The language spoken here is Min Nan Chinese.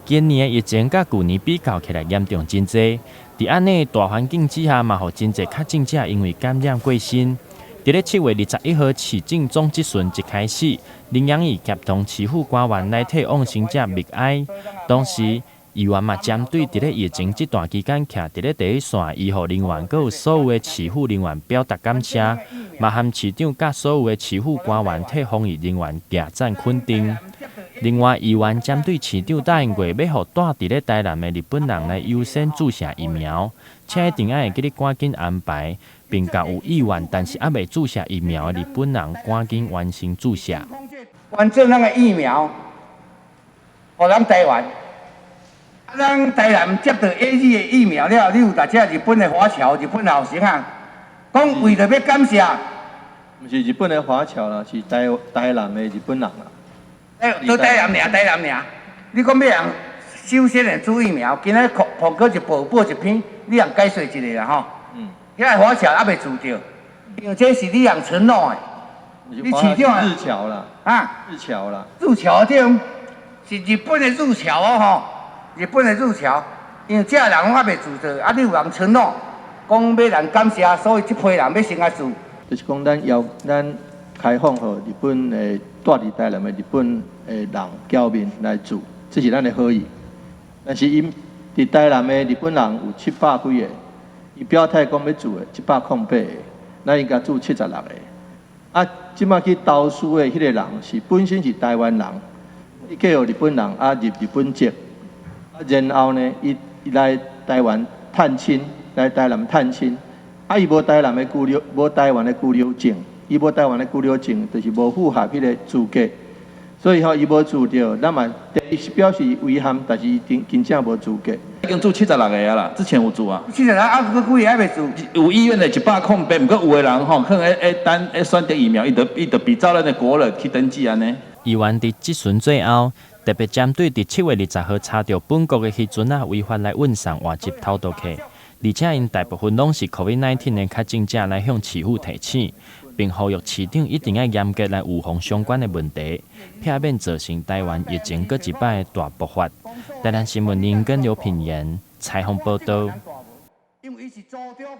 今年的疫情佮舊年比較起來嚴重真濟。佇按呢大環境之下，嘛予真濟確診者因為感染過身。佇咧7月21號市政總質詢一開始，林養義協同市府官員來替往生者默哀。當時，議員嘛針對佇咧疫情這段期間徛佇咧第一線醫護人員，閣有所有的市府人員表達感謝，嘛函市長佮所有的市府官員替防疫人員舉讚肯定。另外，議員針對市長答應過欲予蹛佇咧台南的日本人來優先注射疫苗，請一定愛會記得趕緊安排，並共有意願但是猶未注射疫苗的日本人趕緊完成注射。捐贈咱的疫苗，予咱台灣。啊，咱台南接到 AZ 的疫苗了後，你有逐只日本的華僑、日本後生啊，講為著欲感謝。毋是日本的華僑啦，是台南的日本人啦。欸，都台南爾，台南爾。你講欲人首先來注疫苗，今仔碰過一報報一篇，你通解說一下啦吼。遐个華僑猶未注著，因為這是你人承諾的。你市長日僑啦。啊？日僑啦。日僑對，是日本的日僑哦吼，日本的日僑，因為這人攏猶未注著，啊，你有人承諾，講欲人感謝，所以這批人欲先來注。就是講，咱要咱開放予日本的蹛佇台南的日本的人僑民來注，這是咱的好意。但是𪜶佇台南的日本人有700幾個，伊表態講欲注的108個，咱應該注76個。啊，這馬去投訴的彼個人是本身是台灣人，伊嫁予日本人啊入日本籍，啊然後呢，伊來台灣探親，來台南探親，啊伊無台南的居留，無台灣的居留證，伊無台灣的居留證，就是無符合彼個資格，所以吼伊無注著，咱嘛第一表示遺憾，但是伊真真正無資格。已經注76個啊啦，之前有注啊。 76啊，閣幾个猶未注？有意願的108，毋過有的人吼，可能會等會選擇疫苗，伊就比照咱的國人去登記按呢。議員佇質詢最後，特別針對佇7月20號查著本國的漁船仔違法來運送外籍偷渡客，而且𪜶大部分攏是 COVID-19 的確診者來向市府提醒，並呼籲市長一定愛嚴格來預防相關的問題，避免造成台灣疫情閣一擺的大爆發。台南新聞林跟劉品言採訪報道。